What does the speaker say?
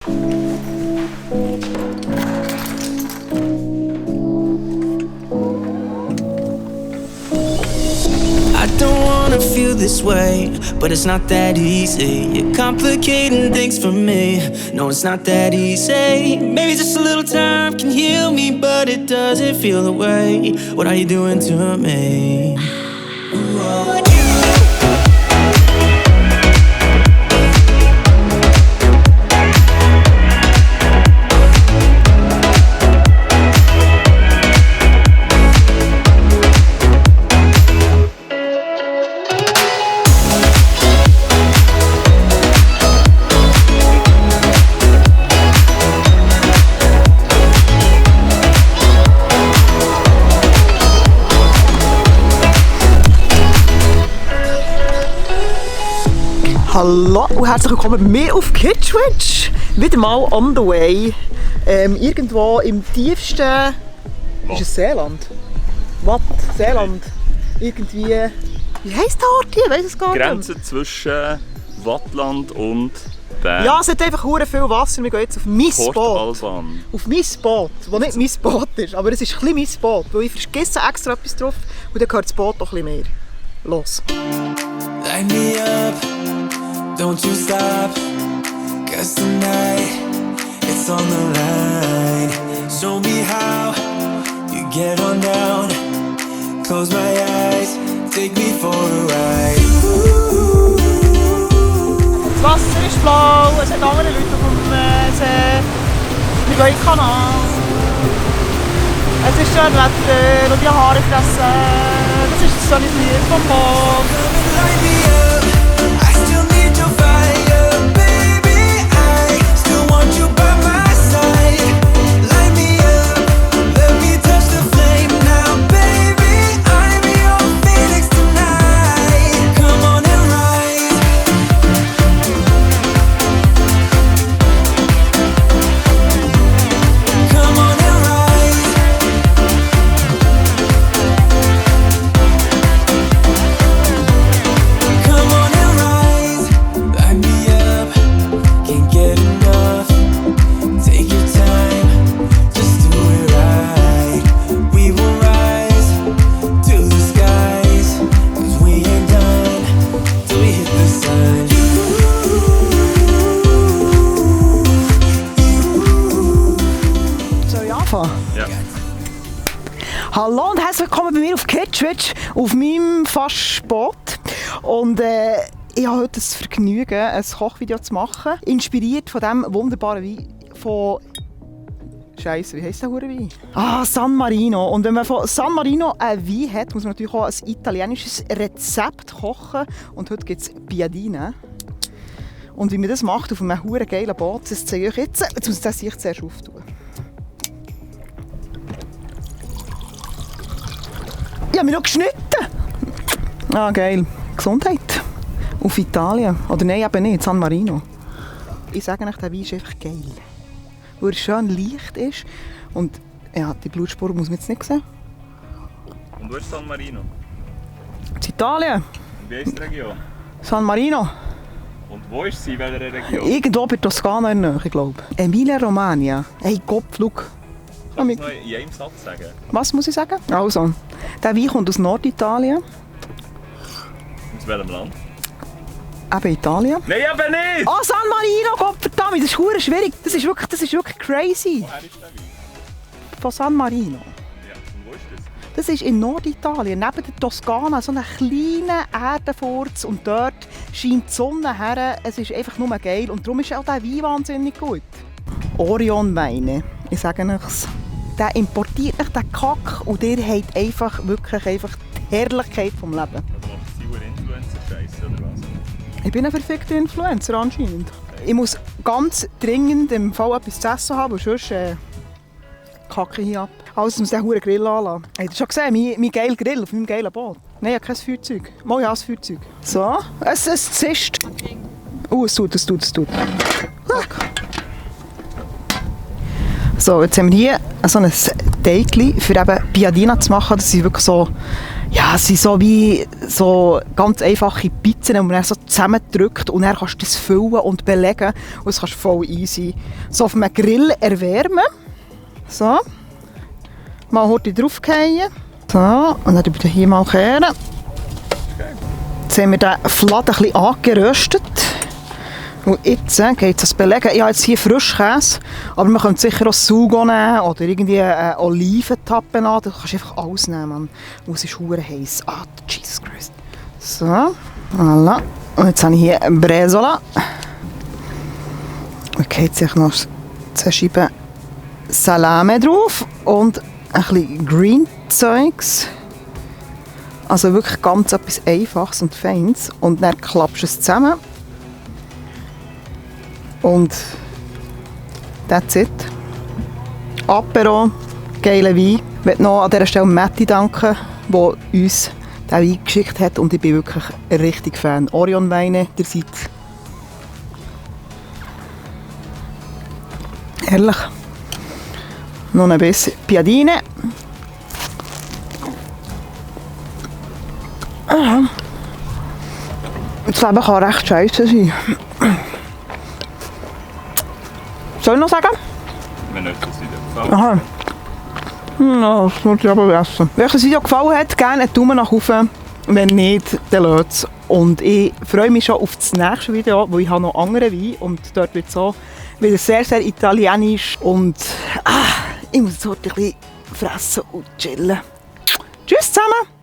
I don't wanna feel this way, but it's not that easy. You're complicating things for me. No, it's not that easy. Maybe just a little time can heal me, but it doesn't feel the way. What are you doing to me? Ooh. Hallo und herzlich willkommen bei mir auf Kidswitch. Wieder mal on the way. Irgendwo im tiefsten... Ist es Seeland? Was? Seeland? Irgendwie... Wie heisst der Ort hier? Ich weiss es gar nicht. Grenze zwischen Wattland und Bern. Ja, es hat einfach hure viel Wasser. Wir gehen jetzt auf mein Port Boot. Alban. Auf mein Boot, das nicht mein Boot ist. Aber es ist ein bisschen mein Boot, weil ich vergesse extra etwas drauf und dann gehört das Boot noch ein bisschen mehr. Los. Light me up, don't you stop, 'cause tonight it's on the line. Show me how you get on down, close my eyes, take me for a ride. Das Wasser ist blau, es hat andere Leute auf dem See. Wir gehen in den Kanal. Es ist schön Wetter und die Haare fressen. Das ist das schöne Lied vom Boot. Light me up, I still need your fire, baby. I still want you by my side. Light me up, let me touch the flame now, baby. I'm your phoenix tonight. Come on and rise. Come on and rise. Come on and rise. Light me up, can't get enough. Take your time, just do it right. We will rise to the skies, 'cause we ain't done till we hit the sun. Soll ich anfangen? Ja. Hallo und herzlich willkommen bei mir auf Kidswitch, auf meinem Faschboot. Und ich habe heute das Vergnügen, ein Kochvideo zu machen, inspiriert von diesem wunderbaren Wein von... Scheisse, wie heisst der Wein? San Marino. Und wenn man von San Marino einen Wein hat, muss man natürlich auch ein italienisches Rezept kochen. Und heute gibt es Piadine. Und wie man das macht auf einem huere geilen Boot, das zeige ich euch jetzt. Jetzt muss ich das zuerst auftun. Ich habe mich noch geschnitten. Ah, geil. Gesundheit. Auf Italien. Oder nein, eben nicht. San Marino. Ich sage euch, der Wein ist einfach geil. Weil er schön leicht ist. Und ja, die Blutspur muss man jetzt nicht sehen. Und wo ist San Marino? In Italien. Und wie heisst die Region? San Marino. Und wo ist sie, in welcher Region? Irgendwo bei Toskana in der Nähe, glaube ich. Emilia Romagna. Hey, Gott, schau. Kannst du es noch in einem Satz sagen? Was muss ich sagen? Also, der Wein kommt aus Norditalien. Aus welchem Land? Eben Italien. Nein, eben nicht! Ah, San Marino, Gottverdammt, das ist verdammt schwierig. Das ist wirklich crazy. Woher ist der Wein? Von San Marino. Ja, und wo ist das? Das ist in Norditalien, neben der Toskana, so ein kleiner Erdenfurz. Und dort scheint die Sonne her. Es ist einfach nur geil. Und darum ist auch der Wein wahnsinnig gut. Orion Weine, ich sage euch, der importiert nicht den Kack und ihr habt einfach die Herrlichkeit vom Leben. Also macht sie nur Influencer-Scheiße, oder was? Ich bin ein verfickter Influencer anscheinend. Ich muss ganz dringend im Fall etwas zu essen haben, weil sonst kacke ich hier ab. Also muss ich den Grill anlassen. Habt ihr schon gesehen, mein geiler Grill auf meinem geilen Boot? Nein, ich habe kein Feuerzeug. Mal ja, ein Feuerzeug. So, es zischt. Es tut. Look. So, jetzt haben wir hier so ein Teigli, für eben Piadina zu machen. Das sind wirklich so, ja, es sind so wie so ganz einfache Pizzen, die man dann so zusammendrückt und dann kannst du das füllen und belegen und das kannst du voll easy so auf einem Grill erwärmen. So. Mal heute draufgehen. So, und dann bitte hier mal kehren. Jetzt haben wir den Fladen ein bisschen angeröstet. Und jetzt geht es belegen. Ich habe jetzt hier Frischkäse, aber man könnte sicher auch Sugo nehmen oder irgendwie Oliventappen an. Das kannst du einfach alles nehmen. Und es ist verdammt heiß. Ah, Jesus Christ. So, voilà. Und jetzt habe ich hier Bresola. Okay, jetzt habe ich noch 2 Scheiben Salame drauf und ein bisschen Green-Zeugs. Also wirklich ganz etwas Einfaches und Feines. Und dann klappst du es zusammen. Und that's it. Apero, geiler Wein. Ich möchte noch an dieser Stelle Matti danken, der uns diesen Wein geschickt hat. Und ich bin wirklich ein richtig Fan. Orion Weine, ihr seid herrlich. Noch ein bisschen Piadine. Das Leben kann recht scheiße sein. Soll ich noch sagen? Wenn euch das Video gefällt. Aha. No, das muss ich aber essen. Wenn euch das Video gefallen hat, gerne einen Daumen nach oben. Wenn nicht, dann lasst es. Und ich freue mich schon auf das nächste Video, wo ich habe noch andere Wein und dort wird es so wieder sehr, sehr italienisch. Und ich muss jetzt heute ein bisschen fressen und chillen. Tschüss zusammen!